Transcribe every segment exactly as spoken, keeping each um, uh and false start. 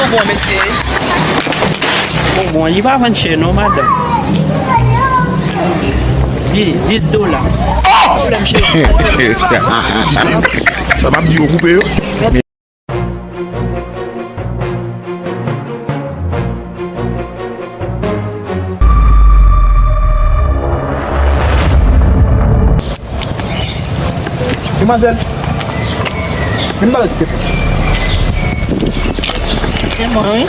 Bonbon, mesye. Bonbon, li pa vann chè non, madanm. Di, dis dola. Pwoblèm, cheri. Sa m ap di yo koupe yo. Demwazèl, vin pale, silteplè. Se mwen, wi.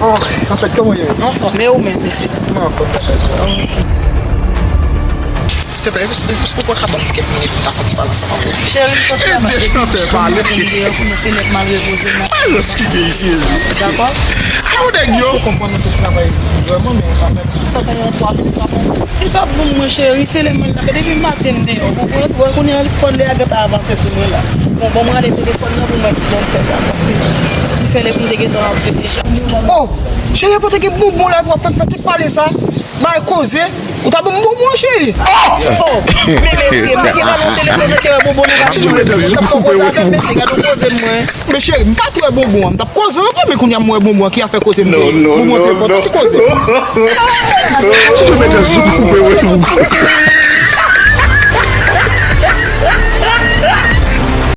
Oh, anfèt, kòman w ye? Anfòm, e ou menm, mesye? Mwen anfòm, papa. Silteplè, èske, èske ou pral ka ban m kèk minit pou m ta fè yon ti pale ansanm avè w? Cheri, m sot travay depi chantè pale. Mwen deyò pou mesye nèt mal repoze m. Alòs ki gen isi, Jezi. Dakò? Ayo, nèg yo. Èske w konprann nou tout travay vrèman, men kanmenm, sa fè yon twa minit la fè. Li p ap bon, mwen, cheri, se lè mwen la, depi maten m deyò, ou konprann? Wè, kounye a, fò lè a gentan avanse sou mwen la. Bon, bon, mwen ale telefòn nan pou mwen ki jan l fè avanse. Ki fè lè pou m te gentan antre deja. Oh, cheri, pou te gen bonbon la, pou w ap fè, fè tout pale sa. Bay koze, ou ta ban m bonbon, cheri. Oh, men mesye, m te nan telefòn, mwen te wè bonbon nan. Ti Jimmy, mesye, gade w koze mwen. Men cheri, m pa t wè bonbon an, m t ap koze ankò, men kounye a m wè bonbon an, ki afè koze m te, bonbon an te enpòtan, ki koze. Ti Jimmy, mesye, koupe, wè, koupe.